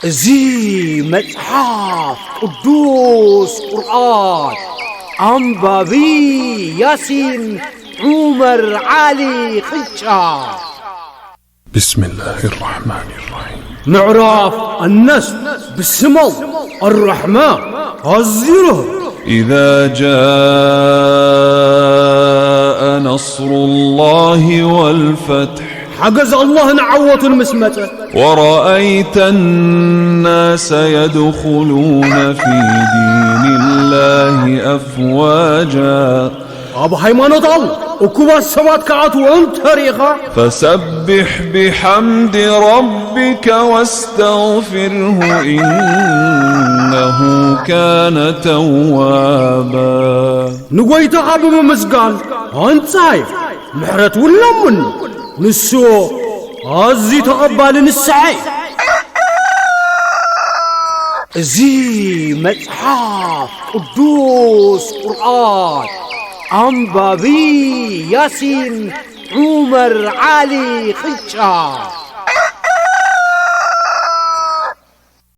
እዚ መጽሓፍ ቅዱስ ቁርኣን ኣንባቢ ያሲን ዑመር ዓሊ ቅጫ። بسم الله الرحمن الرحيم. ምዕራፍ ኣነስ ብስም ኣላህ ኣራሕማን ኣዝዩ ርህሩህ። إذا جاء نصر الله والفتح. ሓገዝ ኣላህን ዓወቱን ምስ መጸ ورأيت الناس يدخلون في دين الله أفواجا. ኣብ ሃይማኖት ኣላህ እኩባት ሰባት ክኣትዉ እንተሪኢኻ فسبح بحمد ربك واستغفره إنه كان توابا. ንጎይታኻ ብምምስጋን ኣንጻይ ምሕረት እውን ለምኖ። ንሱ ኣዝዩ ተቐባሊ ንስሓ እዩ። እዚ መጽሓፍ ቅዱስ ቁርኣን ኣንባቢ ያሲን ዑመር ዓሊ ቅጫ።